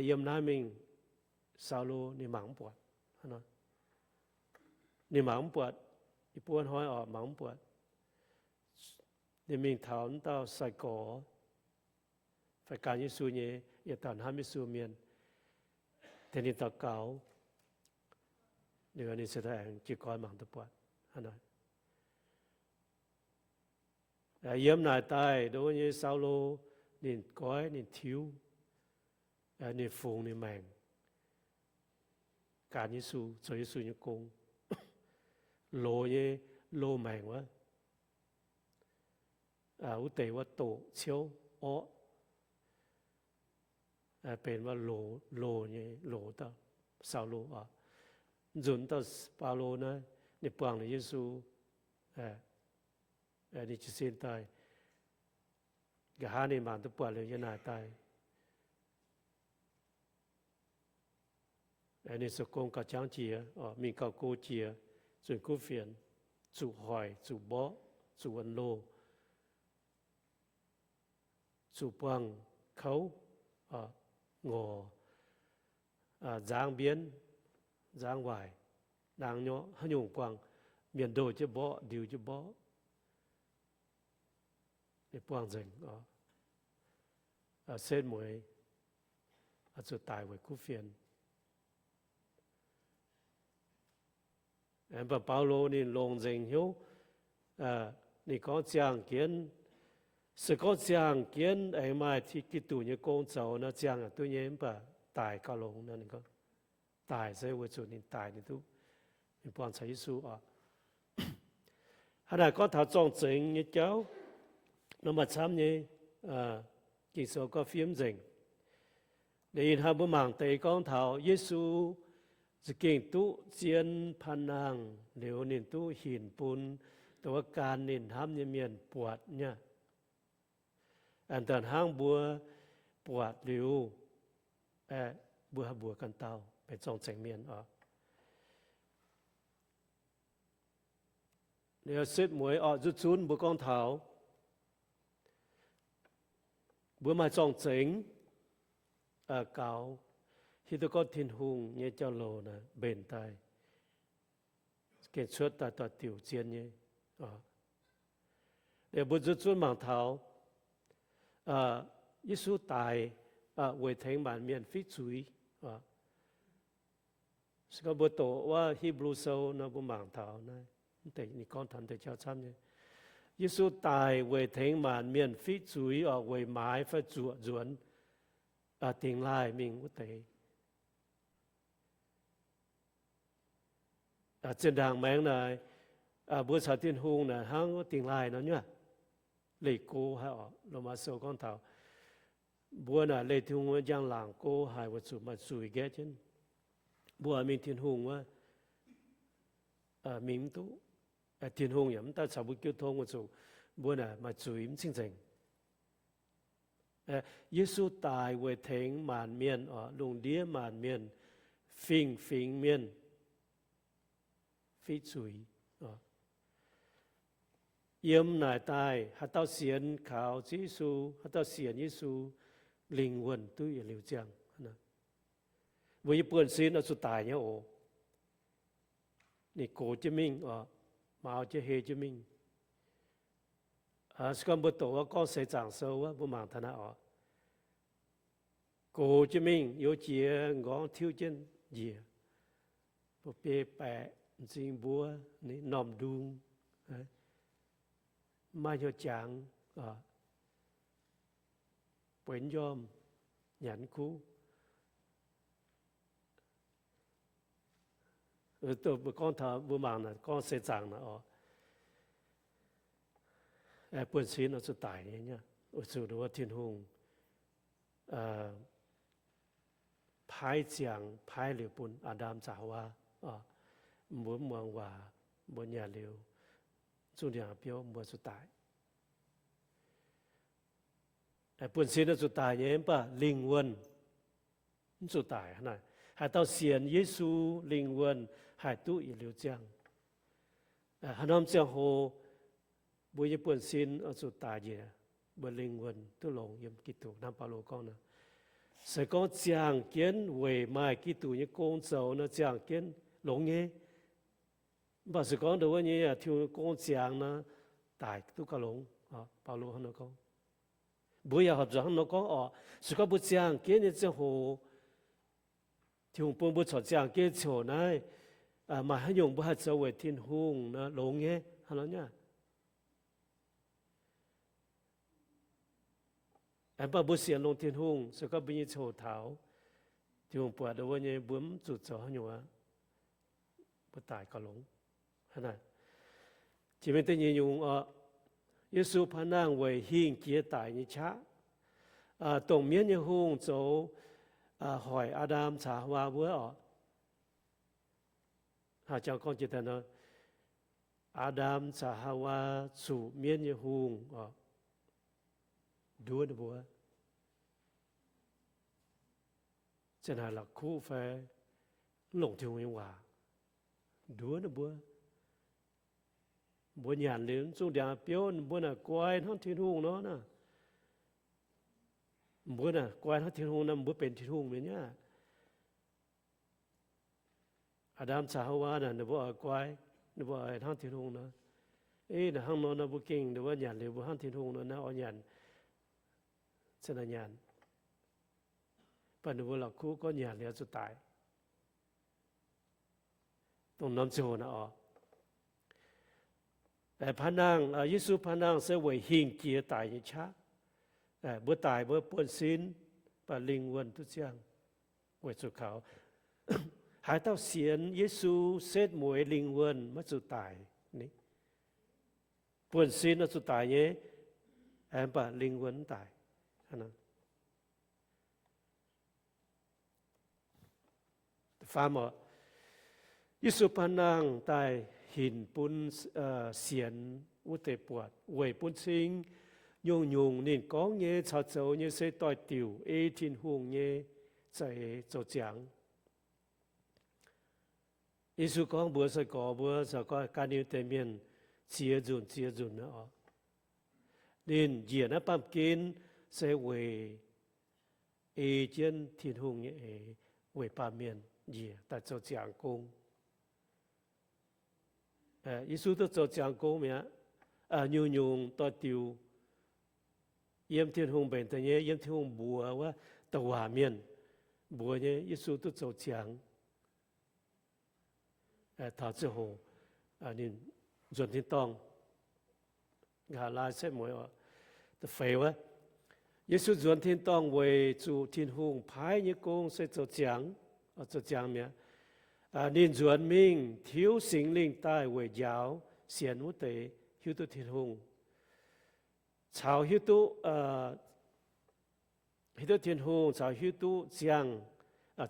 Yiem naaiv mingh Saulo ninh mangc mv buatc. Ninh mangc mv buatc. Yie buov hnoi oc, mangc mv buatc. Ninh mingh taux wuov dauh sai-gorx fai gan Yesu nyei, yietc dauh hnamv Yesu mienh, tengx ninh daux gaux. Ninh se daaih aengx jiez gorn mangc duqv buatc. Yiem naaic daaih ndo wuov nyei Saulo, ninh goiv, ninh tiuv, ninh fungx ninh maengc gan Yesu, zoux Yesu nyei gong. Loz nyei loz-maengc wuov, wuov deix wuov doqc ciouv orqv, benx wuov loz, loz nyei loz dauh Saulo oc. Nzunc dauh Baulo naaiv, ninh buangh liuz Yesu, ninh jiez sin daaih, nqa'haav ninh mangc duqv buatc liuz yiem naaic daaih, ninh zoux gong gauh jangv jiex, mingh gauh go jiex, zunh kuv fienx, zuqc hoic, zuqc mborqv, zuqc wuonx loh, zuqc buangh kouv, ngorc, nzangv mbienv, nzangv waaic, naang nyorqv, haaix nyungc buangh, mienh ndoh jienv mborqv, ndiux jienv mborqv, ninh buangh nzengc oc. Setv mueiz zuqc daic weic kuv fienx. Mv baac Baulo ninh longc nzengc hnyouv, ninh gorngv ziangh jienv, se gorngv ziangh jienv aengx maaih Giduc nyei gong zoux nor, ziangh yaac duqv nyei, mv baac daic gauh longx nor. Ninh gorngv daic se weic zuqc ninh daic ninh duqv, ninh buangh caux Yesu oc. Hnangv naaic gorngv taux zorng-zengx nyei jauv nor maaih camv nyei. Ging-Sou gorngv fiev nzengc. Liuz ih hnoi mbuo mangc deix gorngv taux Yesu za'gengh duqv zien paan nangh liuz ninh duqv hinc bun dongh wuov gan ninh hnamv nyei mienh buatc nyei aqv. Da'hnangv mbuo buatc liuz, mbuo haih mbuox ganh dauh benx zorng-zengx mienh oc. Liuz setv mueiz oc, nzunc zunv mbuo gorngv taux mbuo maaih zorng-zengx gaux, hiuv duqv gorngv Tin-Hungh nyei jauv-louc naaic mbenc daaih, gengh cuotv daaih doix-diuc zien nyei. Liuz mbuo nzunc zunv mangc taux Yesu daic weic tengx maanc mienh fiqv zuiz. Se gorngv mbuo doqc wuov Hipv^lu Sou nor mbuo mangc taux naaiv, ninh gorngv taux deix jauv camv nyei. Yesu daic weic tengx maanc mienh fiqv zuiz oc, weic maaiz fai zuoqc nzuonx dingx laaih mingh wuov deix. Zinh ndaangc maengx naaic, mbuo caux Tin-Hungh naaic hnangv wuov dingx laaih nor nyuav, leih go haic oc. Lomaa Sou gorngv taux mbuo naaic leih Tin-Hungh wuov njang-laangc go haic weic zuqc maaih zuiz nqaeqv jienv. Mbuo mingh Tin-Hungh wuov mingh mv duqv. Tin-Hungh yaac mv daaih caux mbuo jiu tong weic zuqc mbuo naaic maaih zuiz mv cing-nzengc. Yesu daic weic tengx maanc mienh oc, lungh ndiev maanc mienh, fingx-fingx mienh fiqv zuiz. Yiem naaic daaih haaix dauh sienx kaux Ziouv Yesu, haaix dauh sienx Yesu, lingh wuonh duqv yietc liuz ziangh. Mbuo nyei buonv-sin oix zuqc daic nyei oc. Ninh gox jienv mingh oc, maux jienv hei jienv mingh. Se gorngv mbuo doqc wuov Gorngv Seix Zaangc Sou wuov, mbuo mangc taux naaiv oc. Gox jienv mingh, youz jiex nqorngv tiuv jienv njiec, mbuo biei baeqc m'zing mbuov ninh normh ndung, maiv hnyouv jangx, bueix njormh, nyanc kuv. Mbuo gorngv taux mbuo mangc naaic Gorngv Seix Zaangc naaic oc, buonv-sin oix zuqc daic nyei, weic zuqc wuov Tin-Hungh paaiv ziangx paaiv liuz bun Aa^ndam caux Haawaa, mbuo mv muangx waac, mbuo nyanc liuz zungv ndiangx biouv, mbuo zuqc daic. Buonv-sin oix zuqc daic nyei, mv baac lingh wuonh mv zuqc daic. Haaix dauh sienx Yesu, lingh wuonh haih duqv yietc liuz ziangh. Haaix norm ziangh hoc mbuo nyei buonv-sin oix zuqc daic njiec, mbuo lingh wuonh duqv longx yiem Giduc. Hnangv Baulo gorngv nor, se gorngv ziangh jienv weic maaih Giduc nyei gong zoux nor, ziangh jienv longx nyei. Mv baac se gorngv ndo wuov nyei Tin-Hungh nyei gong ziangx nor, daic duqv gauh longx. Baulo hnangv nor gorngv. Mbuo yaac horpc zuqc hnangv nor gorngv oc. Se gorngv mbuo ziangh jienv nyei ziangh hoc, Tin-Hungh bun mbuo corc ziangh jienv ziangh hoc naaiv, maaih haaix nyungc mbuo haih zoux weic Tin-Hungh nor longx nyei, hnangv nor nyei. Mv baac mbuo sienx longx Tin-Hungh, se gorngv mbuo nyei ziangh hoc taux, Tin-Hungh buatc wuov nyei mbuo mv zuqc zoux haaix nyungc aqv. Mbuo daic gauh longx. Jiex mingh da'nyeic nyungc oc, Yesu paan nangh weic hingh jiex daic nyei qaqv. Dongh mienv nyei hungh zoux hoic Aa^ndam caux Haawaa wuov oc. Hnangv jangx gorngv jiex daaih nor, Aa^ndam caux Haawaa zuqc mienv nyei hungh oc, nduov ninh mbuo. Ziang naaic la'kuqv fai mv longc Tin-Hungh nyei waac, nduov ninh mbuo. Mbuo nyanc liuz mv zungh ndiangx biouv, mbuo naaic guai hnangv Tin-Hungh nor naaic. Mbuo naaic guai hnangv Tin-Hungh nor, mbuo benx Tin-Hungh mienh nyei aqv. Aa^ndam caux Haawaa naaic ninh mbuo oix guai, ninh mbuo oix hnangv Tin-Hungh nor. Ei, naaic hnangv nor nor mbuo gengh ninh mbuo nyanc liuz mbuo hnangv Tin-Hungh nor naaiv oix nyanc, se naaic nyanc. Mv baac ninh mbuo la'kuqv gorngv nyanc liuz zuqc daic. Dongh norm ziangh hoc naaic oc. Paan nangh, Yesu paan nangh se weic hingh jiex daic nyei qaqv. Mbuo daic mbuo buonv-sin, mv baac lingh wuonh duqv ziangh weic zuqc kaux. Haaix dauh sienx Yesu setv mueiz lingh wuonh maiv zuqc daic ni. Buonv-sin oix zuqc daic nyei, mv baac lingh wuonh mv daic. Faam oc, Yesu paan nangh daaih hinc bun sienx wuov deix buatc weic bun cing nyungc-nyungc ninh gorngv nyei caux zoux nyei se doix-diuc ei Tin-Hungh nyei za'eix zoux ziangx. Yesu gorngv mbuox sai-gorx mbuo caux ganh ninh deix mienh ziex nzunc ziex nzunc oc. Ninh njiec naaiv baamh gen se weic ei jienv Tin-Hungh nyei eix weic baamh mienh njiec daaih zoux ziangx gong. Yesu duqv zoux ziangx gong mi'aqv. Nyungc-nyungc doix-diuc yiem Tin-Hungh mbenc daaih nyei, yiem Tin-Hungh mbuox wuov douc waac mienh mbuox nyei, Yesu duqv zoux ziangx. Taux ziangh hoc ninh nzuonx tin-dorngh. Nqa'haav laai setv mueiz oc, da'feix wuov, Yesu nzuonx tin-dorngh weic zuqc Tin-Hungh paaiv nyei gong se zoux ziangx, zoux ziangx mi'aqv. Ninh nzuonx mingh tiuv Singx Lingh daaih weic njaaux sienx wuov deix hiuv duqv Tin-Hungh, caux hiuv duqv, hiuv duqv Tin-Hungh caux hiuv duqv ziangh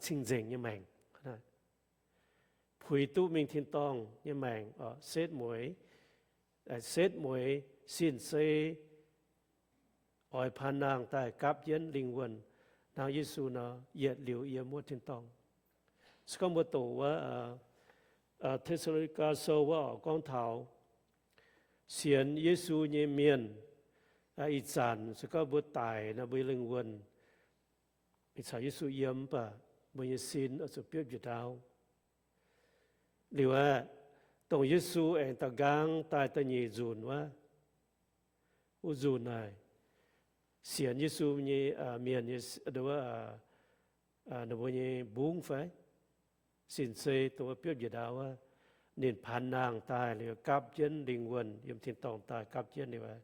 cing-nzengc nyei maengc. Puix duqv mingh tin-dorngh nyei maengc, setv mueiz, setv mueiz sin-sei, oix paan nangh daaih gapv jienv lingh wuonh hnangv Yesu nor, yietc liuz yiem wuov tin-dorngh. Se gorngv mbuo doqc wuov Te^saa^lo^ni^gaa Sou wuov oc, gorngv taux sienx Yesu nyei mienh, ih zanc se gorngv mbuo daic nor, mbuo nyei lingh wuonh mingh caux Yesu yiem, mv baac mbuo nyei sin oix zuqc biopv njiec ndaauv. Liuz aeqv, dongh Yesu aengx da'nqaang daaih da'nyeic nzunc wuov, wuov nzunc naaic, sienx Yesu nyei mienh nyei, ninh mbuo nyei mbungv fai sin-sei dongh wuov biopv njiec ndaauv wuov, ninh paan nangh daaih liuz gapv jienv lingh wuonh yiem tin-dorngh daaih gapv jienv liuz,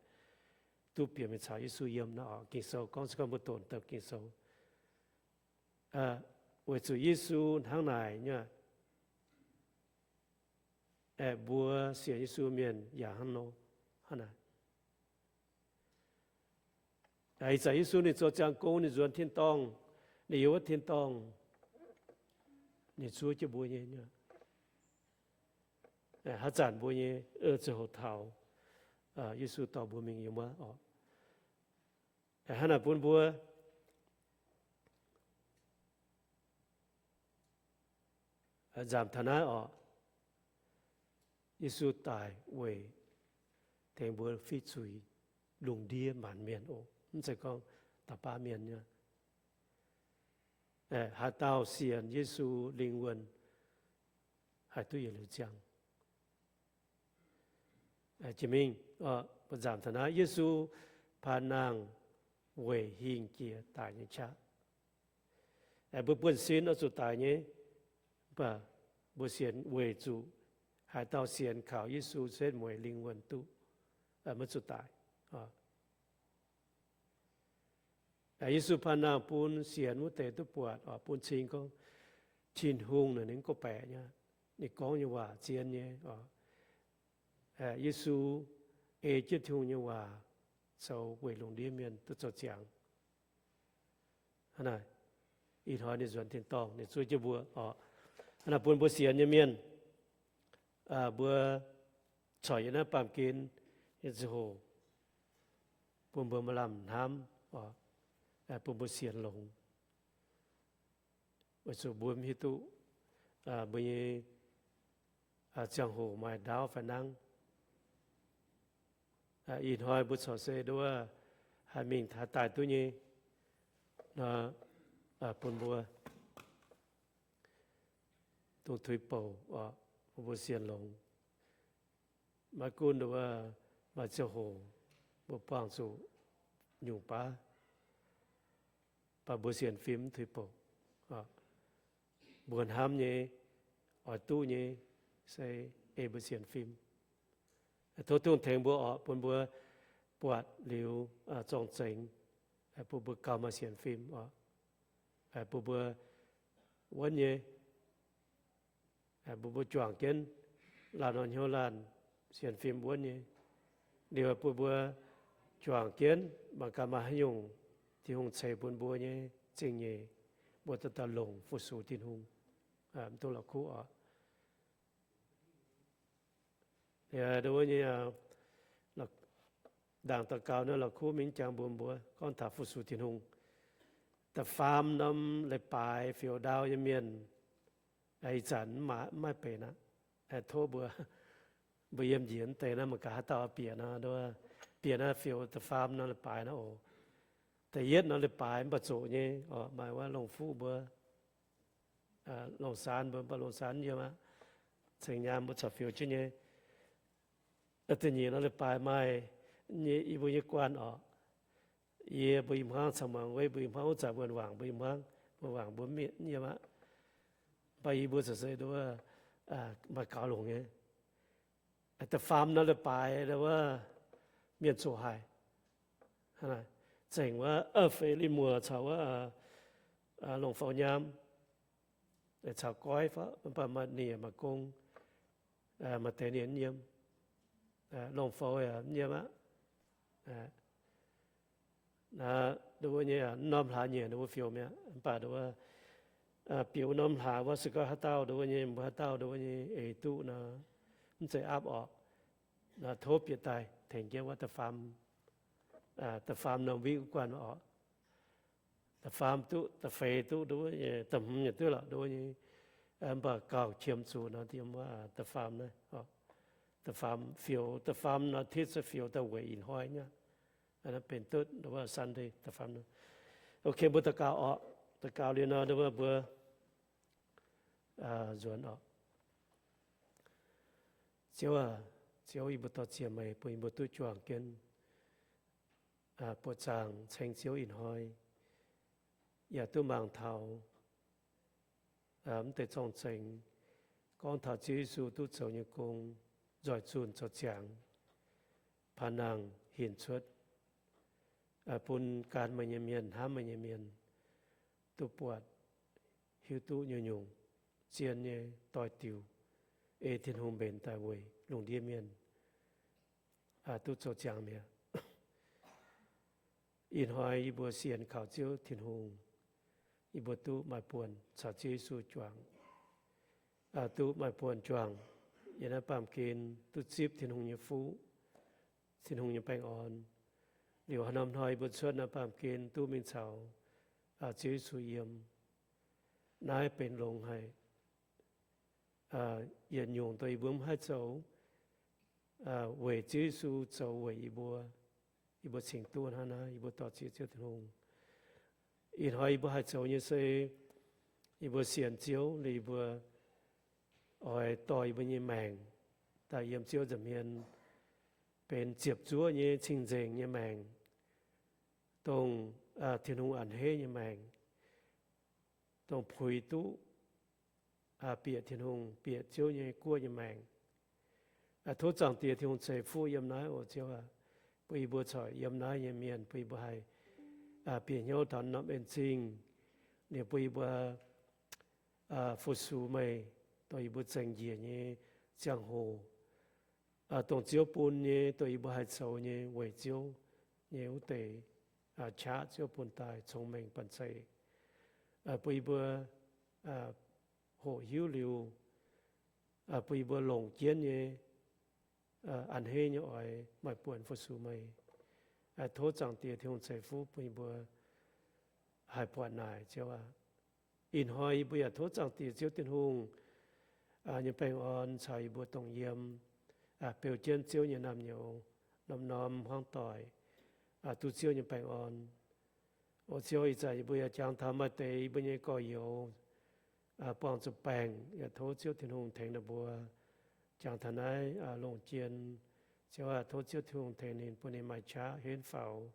duqv bieqc mingh caux Yesu yiem nor. Ging-Sou gorngv, se gorngv mbuo doqc deix Ging-Sou, weic zuqc Yesu hnangv naaic nyei, aeqv, mbuo sienx Yesu mienh yaac hnangv nor, hnangv naaic. Ih zanc Yesu ninh zoux ziangx gong, ninh nzuonx tin-dorngh, ninh yiem wuov tin-dorngh, ninh zuov jienv mbuo nyei. Haaix zanc mbuo nyei ziangh hoc taux, Yesu dorh mbuo mingh yiem wuov oc. Hnangv naaic bun mbuo nzamc taux naaiv oc. Yesu daic weic tengx mbuo fiqv zuiz, lungh ndiev maanc mienh oc, mv zeiz gorngv da'baav mienh nyei. Haaix dauh sienx Yesu lingh wuonh haih duqv yietc liuz ziangh. Jiex mingh, mbuo nzamc taux naaiv Yesu paan nangh weic hingh jiex daic nyei qaqv. Mbuo buonv-sin oix zuqc daic nyei, mv baac mbuo sienx weic zuqc haaix dauh sienx kaux Yesu setv mueiz lingh wuonh duqv, maiv zuqc daic. Yesu paan nangh bun sienx wuov deix duqv buatc oc, bun cing gorngv Tin-Hungh naaic ninh mv gorngv-baeqc nyei, ninh gorngv nyei waac zien nyei oc. Yesu ei jienv Tin-Hungh nyei waac zoux weic lungh ndiev mienh duqv zoux ziangx. Hnangv naaic, ih hnoi ninh nzuonx tin-dorngh, ninh zuov jienv mbuo oc. Hnangv naaic bun mbuo sienx nyei mienh, mbuo corc yiem naaiv baamh gen nyei ziangh hoc, bun mbuo maaih lamh hnamv oc, bun mbuo sienx longx. Weic zuqc mbuo mv hiuv duqv mbuo nyei ziangh hoc maaih ndaauv fai nangv. Ih hnoi mbuo corc se nduov haih mingh haih daaih duqv nyei nor, bun mbuo dongh tuix bouc oc, bun mbuo sienx longx. Maiv gunv nduov maaih ziangh hoc mbuo buangh zuqc nyungc baav, mv baac mbuo sienx fim mv tuix bouc. Mbuo hnamv nyei, oix duqv nyei, se ei mbuo sienx fim. Tov Tin-Hungh tengx mbuo oc, bun mbuo buatc liuz zorng-zengx, bun mbuo gauh maaih sienx fim oc, bun mbuo wuonv nyei, bun mbuo juangc jienv laanh nor hnyouv laanh sienx fim wuonv nyei. Liuz bun mbuo juangc jienv mangc gaax maaih haaix nyungc Tin-Hungh ceix bun mbuo nyei zingh nyeic, mbuo daaih longc fu-sux Tin-Hungh, mv dungx la'kuqv oc. Nduov wuov nyei ndaangc daux gaux naaiv la'kuqv mingh jangx mbuox mbuo gorngv taux fu-sux Tin-Hungh. Da'faam norm leiz-baaix fioux ndau nyei mienh, ih zanc mv maaih benx aqv. Tov mbuo, mbuo yiem njiec mv deix naaiv mangc gaax haaix dauh bieqc nor, bieqc naaiv fioux da'faam norm leiz-baaix naaiv oc. Da'yietv norm leiz-baaix mv baac zoqc nyei oc, maaih wuov longc fuqv mbuo, longc saan mbuo, mv baac longc saan yiem aqv. Ceng nyaam mbuo corc fioux jienv nyei. Da'nyeic norm leiz-baaix maaih nyei, yie mbuo nyei guanh oc. Yie mbuo i hmuangv caux muangx weiv mbuo i hmuangv, wuov zanc wuonh wangc mbuo i hmuangv, wuonh wangc mbuo mv yiem aqv. Mv baac yie mbuo corc se nduov maaih gaux longc nyei. Da'faam norm leiz-baaix wuov mienh zoqc haic. Zengc wuov Feix Lingh Muoc caux wuov longc faaux nyaam caux goiv faqv, mv baac maaih nie maaih gong, maaih deix nie mv yiem. Longc faaux yaac mv yiem aqv. Nduov wuov nyei norm hlaax nyei nduov wuov fioux mi'aqv, mv baac nduov wuov bieqc wuov norm hlaax wuov se gorngv haaix dauh nduov wuov nyei, mbuo haaix dauh nduov wuov nyei eix duqv nor, mv zeiz aapv orqc. Tov bieqc daaih tengx jienv wuov da'faam, da'faam norm win guanh oc. Da'faam duqv, da'feix duqv nduov wuov nyei, da'hmz yaac duqv lorqc nduov wuov nyei. Mv baac gauh qiemx zuqc nor yiem wuov da'faam naaiv. Da'faam fioux, da'faam nor hitv se fioux da'weic ih hnoi nyei. Naaiv benx duqv nduov wuov Sunday da'faam nor. Ok, mbuo daux gaux oc. Daux gaux liuz nor nduov wuov mbuo nzuonx oc. Ziouv aac, Ziouv, yie mbuo dor-ziec meih bun yie mbuo duqv juangc jienv buoqc zaangc ceng Ziouv ih hnoi, yaac duqv mangc taux mv deix zorng-zengx gorngv taux Ziouv Yesu duqv zoux nyei gong, nzoih zunh zoux ziangx, paan nangh hinc cuotv, bun gan meih nyei mienh, hnamv meih nyei mienh duqv buatc, hiuv duqv nyungc-nyungc zien nyei doix-diuc, ei Tin-Hungh mbenc daaih weic lungh ndiev mienh duqv zoux ziangx mi'aqv. Ih hnoi yie mbuo sienx kaux Ziouv Tin-Hungh, yie mbuo duqv maaih buonc caux Ziouv Yesu juangc, duqv maaih buonc juangc yiem naaiv baamh gen duqv zipv Tin-Hungh nyei fuqv, Tin-Hungh nyei baengh orn. Liuz haaix norm hnoi yie mbuo cuotv naaiv baamh gen duqv mingh caux Ziouv Yesu yiem, naaiv benx longx haic. Yietc nyungc dongh yie mbuo mv haih zoux, weic Ziouv Yesu zoux weic yie mbuo, yie mbuo cingx duqv hnangv naaiv. Yie mbuo dor-ziec Ziouv Tin-Hungh. Ih hnoi yie mbuo haih zoux nyei se yie mbuo sienx Ziouv liuz yie mbuo oix dorh yie mbuo nyei maengc daaih yiem Ziouv nza'hmien, benx ziepc zuoqv nyei cing-nzengc nyei maengc, dongh Tin-Hungh a'hneiv nyei maengc, dongh puix duqv bieqc Tin-Hungh, bieqc Ziouv nyei guoqv nyei maengc. Tov Zaangc Diex Tin-Hungh ceix fuqv yiem naaiv oc Ziouv aac, bun yie mbuo corc yiem naaiv nyei mienh, bun yie mbuo haih bieqc hnyouv taux norm en zingh, liuz bun yie mbuo fu-sux meih, dongh yie mbuo zengc njiec nyei ziangh hoc, dongh Ziouv bun nyei, dongh yie mbuo haih zoux nyei, weic Ziouv nyei wuov deix qaqv Ziouv bun daaih cong-mengh banh zeic, bun yie mbuo hoqc hiuv liuz, bun yie mbuo longc jienv nyei a'hneiv nyei oix maaih buonc fu-sux meih. Tov Zaangc Diex Tin-Hungh ceix fuqv bun yie mbuo haih buatc naaic Ziouv aac. Ih hnoi yie mbuo yaac tov Zaangc Diex Ziouv Tin-Hungh nyei baengh orn caux yie mbuo dongh yiem, beu jienv Ziouv nyei naamh nyouz, norm-norm hmuangv doic duqv Ziouv nyei baengh orn. O Ziouv, ih zanc yie mbuo yaac jangx taux maaih deix yie mbuo nyei gorx-youz buangh zuqc baengc, yaac tov Ziouv Tin-Hungh tengx ninh mbuo. Jangx taux naaiv longc jien, Ziouv aac, tov Ziouv Tin-Hungh tengx ninh, bun ninh maaih qaqv henv faaux,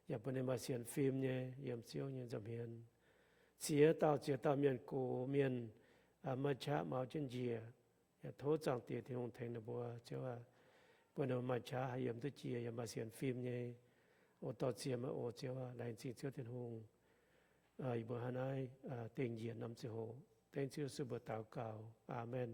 yaac bun ninh maaih sienx fim nyei yiem Ziouv nyei nza'hmien. Ziex dauh ziex dauh mienh gox mienh maaih qaqv maux jienv njiec, yaac tov Zaangc Diex Tin-Hungh tengx ninh mbuo, Ziouv aac, bun ninh mbuo maaih qaqv haih yiem duqv jiex yaac maaih sienx fim nyei. O dorh ziex meih oc Ziouv aac, laengz zingh Ziouv Tin-Hungh. Yie mbuo hnangv naaiv dingh njiec norm ziangh hoc dengv Ziouv Yesu mbuox daux gaux. Aamen.